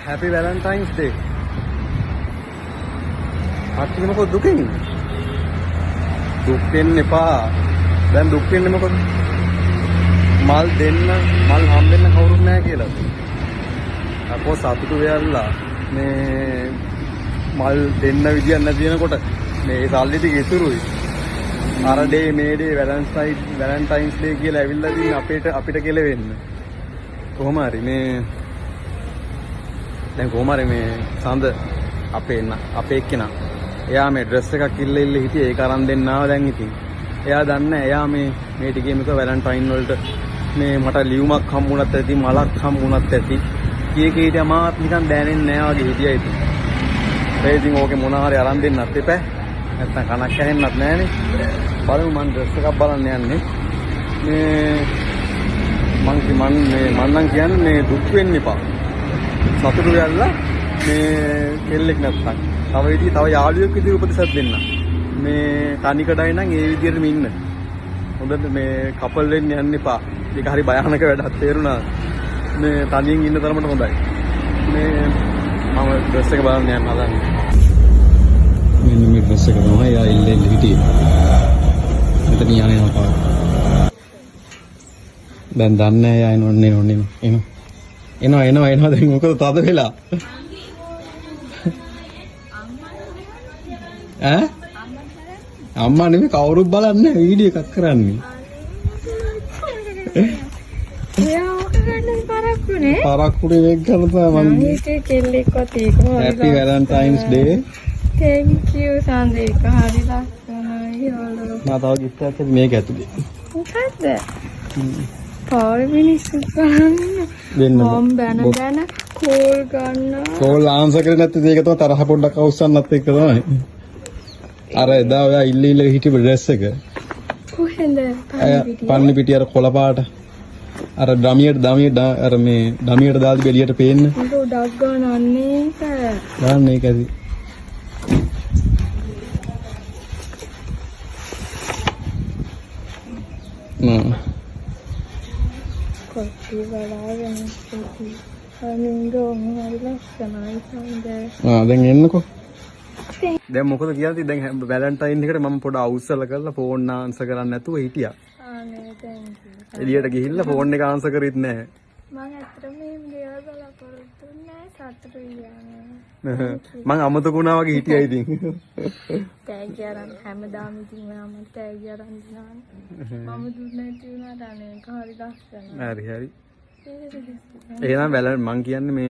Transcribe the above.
Happy Valentine's Day. කට්ටිය මොකද දුකෙන්? දුක් වෙන්න එපා. දැන් දුක් වෙන්නේ මොකද? මල් දෙන්න මල් හම්බෙන්න කවුරුත් නැහැ කියලා. අපෝ සතුටු වෙයල්ලා මේ මල් දෙන්න විදියක් නැති වෙනකොට මේ සල්ලි ටික ඉතුරුයි. අර ඩේ මේ ඩේ වැලන්ටයින්ස් ඩේ කියලා ඇවිල්ලා ඉතින් අපිට කෙලවෙන්න. කොහොම හරි මේ දැන් කොහොම හරි මේ සඳ අපේ එක්කෙනා එයා මේ ඩ්‍රෙස් එකක් ඉල්ල ඉල්ල හිටියේ ඒක අරන් දෙන්න ආවා දැන් ඉතින්. එයා දන්නේ එයා මේ මේ ටිකේ මේක වැලන්ටයින් වලට මේ මට ලියුමක් හම්බුණත් ඇති මලක් හම්බුණත් ඇති කී කී හිටියා මාත් නිකන් දැනෙන්නේ නෑ වගේ හිටියා ඉතින්. ඒ ඉතින් ඕකේ මොන හරි අරන් දෙන්නත් එපා. නැත්තම් කනක් ඇහෙන්නත් නෑනේ. බලමු මං ඩ්‍රෙස් එකක් බලන්න යන්නේ. මේ මං නම් කියන්නේ මේ දුක් වෙන්න එපා. සතුටු වෙලා මේ කෙල්ලෙක් නැත්තම් තව විදිහ තව යාළුවෙක් විදිහට උපදෙසක් දෙන්න. මේ තනිකඩයි නම් ඒ විදිහටම ඉන්න. හොඳට මේ කපල් වෙන්න යන්න එපා. ඒක හරි භයානක වැඩක් තේරුණා. මේ තනියෙන් ඉන්න තරමට හොඳයි. මේ මම ඩ්‍රෙස් එක බලන්න යන්න හදන්නේ. මෙන්න මේ ඩ්‍රෙස් එක තමයි යා ඉල්ල ඉල්ල හිටියේ. මෙතන යන්නේ යනවා පාර. දැන් දන්නේ නෑ යා එනෝ එනෝ එනෝ එනවා එනවා එනවා දැන් මොකද තද වෙලා? ඈ අම්මා නෙමෙයි කවුරුත් බලන්නේ නැහැ වීඩියෝ එකක් කරන්නේ. එයා ඕක ගන්න පරක්කුනේ. පරක්කුනේ වෙක් ගන්න තමයි මං. හිතේ කෙල්ලෙක්වත් ඒකම හරි. Happy Valentine's Day. Thank you සන්දේක හරි ලස්සනයි ඔලෝ. මා තව ගිෆ්ට් එකක් ඇති මේක ඇතුලේ. මොකද්ද? පාර මිනිස්සු ගන්න. දෙන්න. මම බැන බැන කෝල් ගන්නවා. කෝල් ආන්සර් කරේ නැත්නම් ඒක තමයි තරහ පොඩ්ඩක් අවුස්සන්නත් එක්ක තමයි. අර එදා ඔයා ඉල්ල ඉල්ල හිටපු ඩ්‍රෙස් එක. කොහෙන්ද? පන්නි පිටිය අර කොළ පාට. අර ඩමියට ඩමියට අර මේ ඩමියට දාලා තිබ්බ එළියට පේන්න. මට උඩක් ගන්නන්නේ ඒක. ගන්න ඒක ඇති. නෑ. කොටි බලාගෙන ඉඳී. අනේ ගොම් හරි ලස්සනයි සඳ. ආ දැන් එන්නකෝ. දැන් මොකද කියන්නේ දැන් වැලන්ටයින් එකට මම පොඩ අවුස්සලා කරලා ෆෝන් ආන්සර් කරන්න නැතුව හිටියා. අනේ thank you. එළියට ගිහිල්ලා ෆෝන් එක ආන්සර් කරෙත් නෑ. මං ඇත්තටම මේ දේවල් බලාපොරොත්තු නෑ සතුටු වෙනවා. මං අමතක වුණා වගේ හිටියා ඉතින්. තෑගි අරන් හැමදාම ඉතින් ඔයා මට තෑගි අරන් දෙනවනේ. මම දුන්නේ නැති වුණාට අනේ ඒක හරි ලස්සනයි. හරි හරි. එහෙනම් මං කියන්නේ මේ